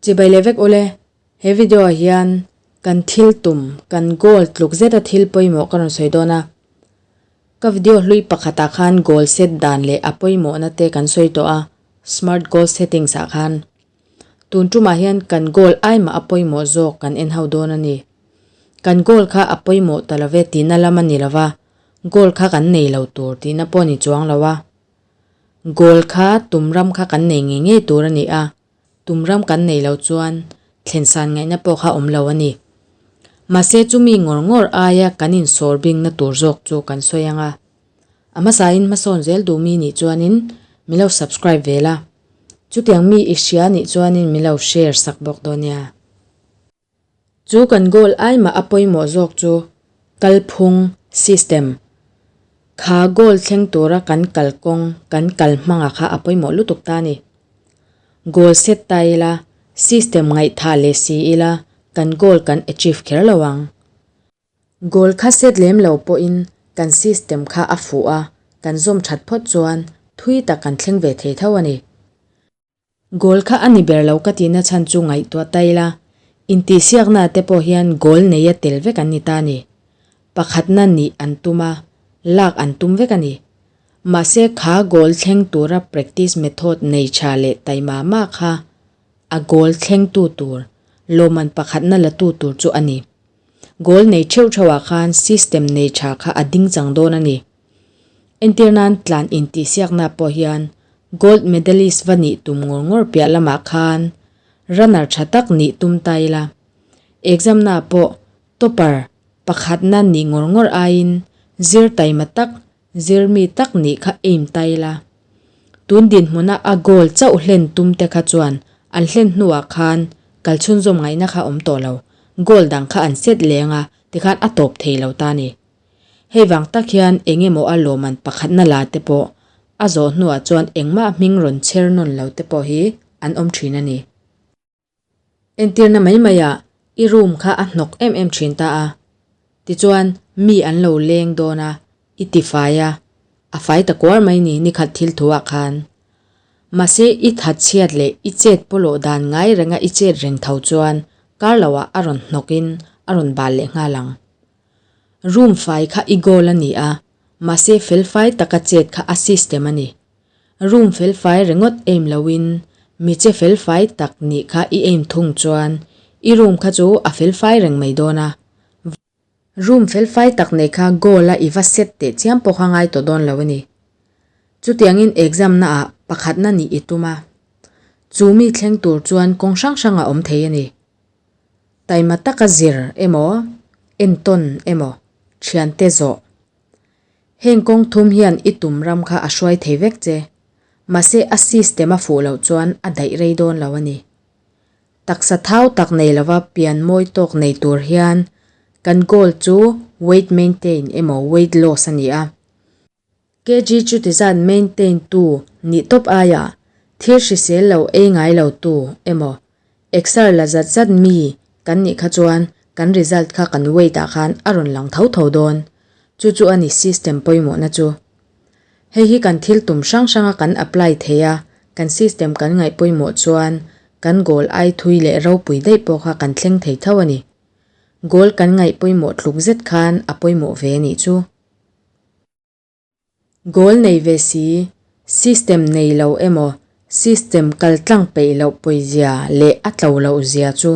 Chibai leh vek ule, he video ah hian kan thil tum, kan goal tluk zeta thil pawimawh ka rawn sawi dawn a. Ka video hlui pakhatah khan goal set dan leh a pawimawhna te kan sawi tawh a, smart goal settings ah khan. Tun tumah hian kan goal aimah a pawimawh zawk kan en ho dawn a ni. Kan goal kha a pawimawh ta love tihna lam a ni lova, goal kha kan nei lo tur tihna pawh a ni chuang lo a. Goal kha tum ram kha kan nei ngei ngei tur a ni a, tum ram kan nei lo chuan thlensan ngaihna pawh kha awm lo a ni. Mahse chumi ngawr ngawr aia kan insawr bingna tur zawk chu kan sawi ang a. A hmasain hmasawn zel duh mi nih chuanin min lo subscribe ve la. Chutiang mi i hria nih chuanin min lo share sak bawk dawn nia. Chu kan goal aimah a pawimawh zawk chu kalphung, system, kha goal thleng tura kan kalkawng, kan kal hmanga kha a pawimawh lutuk ta a ni. Goal set ta ila, system ngaihthah leh si ila kan goal kan achieve kher lo ang. Goal kha set lem lo pawhin kan system kha a fuh a, kan zawm that phawt chuan thui tak kan thleng ve thei tho a ni. Goal kha a ni ber lo ka tihna chhan chu ngaihtuah ta ila, intihsiakna te pawh hian goal neia tel vek an ni ta a ni. Pakhatna nih an tum a, lak an tum vek a ni. Mahse kha goal thleng tura practice method nei tha leh taima mah kha a goal thlengtu tur, lawmman pakhatna latu tur chu a ni. Goal nei theuh theuhah khan system nei tha kha a ding chang dawn a ni. Entir nan tlan intihsiakna pawh hian gold medalist va nih tum ngawr ngawr piah lamah khan runner tha tak nih tum ta ila. Exam na pawh topper pakhatna nih ngawr ngawr aiin zir taima tak, zir mi tak nih kha aim ta ila. Tun dinhmuna a goal chauh hlen tum te kha chuan an hlen hnuah khan kal chhunzawm ngaihna kha awm tawh lo, goal dang kha an set leng a tikhan a tawp thei lo ta a ni. Hei vang tak hian eng emaw a lawmman pakhatna la te pawh a zawh hnuah chuan engmah hming rawn chher nawn lo te pawh hi an awm thin a ni. Entirna mai maiah i room kha a hnawk em em thin ta a, tichuan mi an lo leng dawn a, i ti fai a, a fai ta kuar mai ni nikhat thil thu ah khan. Mahse i that chhiat leh i chet pawlawh dan ngai renga i chet reng tho chuan kar loah a rawn hnawkin a rawn bal leh nghal ang. Room fai kha i goal a ni a, mahse felfai taka chet kha a system a ni. Room felfai ringawt aim loin mi che felfai tak nih kha i aim thung chuan i room kha chu a felfai reng mai dawn a. Room felfai tak nei kha goal a i va set teh chiam pawh kha ngai tawh dawn lo a ni. Chutiangin exam naah pakhatna nih i tum a, chu mi thleng tur chuan kawng hrang hrang a awm thei a ni. Taima taka zir emaw, entawn emaw, thiante zawh. Heng kawng thum hian i tum ram kha a hruai thei vek che. Mahse a system a fuh loh chuan a daih rei dawn lo a ni. Taksa thau tak nei lova pian mawi tawk nei tur hian kan goal chu weight maintain emaw weight loss a ni a. KG chu ti zat maintain tu nih tawp aia thil hrisel lo ei ngai lo tu emaw exer la zat zat mi kan nih kha chuan kan result kha kan weight ah khan a rawn lang tho tho dawn. Chu chu a ni system pawimawhna chu. Hei hi kan thil tum hrang hranga kan apply thei a, kan system kan ngaih pawimawh chuan kan goal ai thui leh ropui daih pawh kha kan thleng thei tho a ni. Goal kan ngaih pawimawh tluk zet khan a pawimawh ve a nih chu. Goal nei ve si, system nei lo emaw system kal tlang peih loh pawizia leh a tlo loh zia chu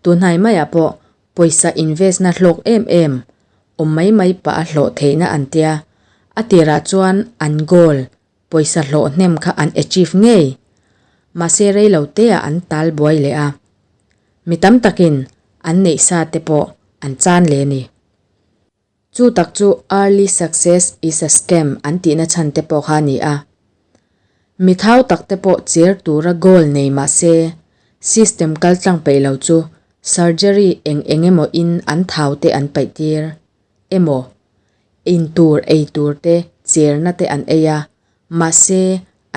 tunhnai maiah pawh pawisa invest na hlawk em em awm mai mai pah a hlawh theihna an tia, a tirah chuan an goal pawisa hlawh hnem kha an achieve ngei. Mahse rei lo teah an tal buai leh a, mi tam takin an neih sa te pawh an chan leh a ni. Chu tak chu early success is a scam an tihna chhan te pawh kha a ni a. Mi thau tak te pawh cher tura goal nei mah se, system kal tlang peih lo chu surgery eng eng emaw in an thau te an paih tir emaw, in tur ei tur te cherna te an ei a, mahse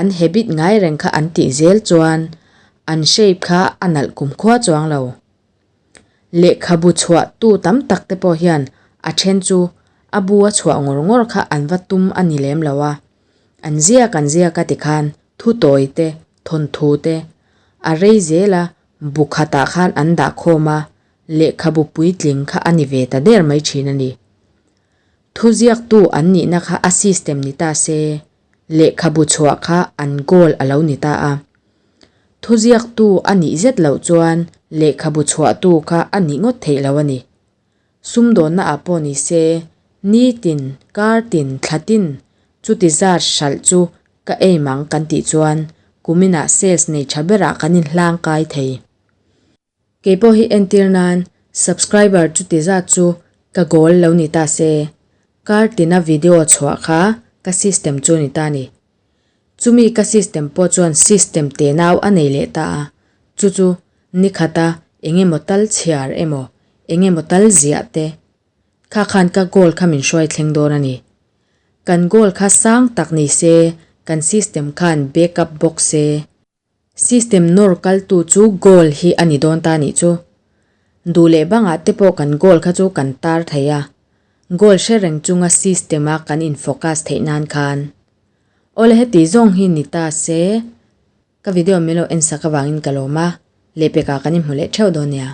an habit ngai reng kha an tih zel chuan an shape kha a nalh kumkhua chuang lo. Lehkhabu chhuah tu tam tak te pawh hian a then chu a bu a chhuah ngawr ngawr kha an va tum a ni lem lo a. An ziak an ziak a tikhan thu tawi te, thawnthu te a rei zel a. Bu khatah khan an dah khawm a, lehkhabu puitling kha a ni ve ta der mai thin a ni. Thuziaktu an nihna kha a system ni ta se, lehkhabu chhuah kha an goal a lo ni ta a. Thuziaktu a nih zet loh chuan lehkhabu chhuahtu kha a nih ngawt theih lo a ni. Sumdawnna ah pawh ni se, nitin, kartin, thlatin chuti zat hralh chu ka ei mang kan tih chuan kuminah sales nei tha berah kan inhlang kai thei. Kei pawh hi entir nan subscriber chuti zat chu ka goal lo ni ta se, kar tina video chhuah kha ka system chu ni ta ni. Chumi ka system pawh chuan system tenau a nei leh ta a, chu chu nikhata eng emaw tal chhiar emaw eng emaw tal ziah te kha khan ka goal kha min hruai thleng dawn a ni. Kan goal kha sang tak ni se kan system khan backup bawk se. System nawr kaltu chu goal hi a ni dawn ta nih chu. Duh leh bangah te pawh kan goal kha chu kan tar thei a, goal hre reng chunga system a kan in focus theih nan khan. Awle heti zawng hi ni ta se, ka video min lo en sak avangin ka lawm a, lehpekah kan inhmu leh theuh dawn nia.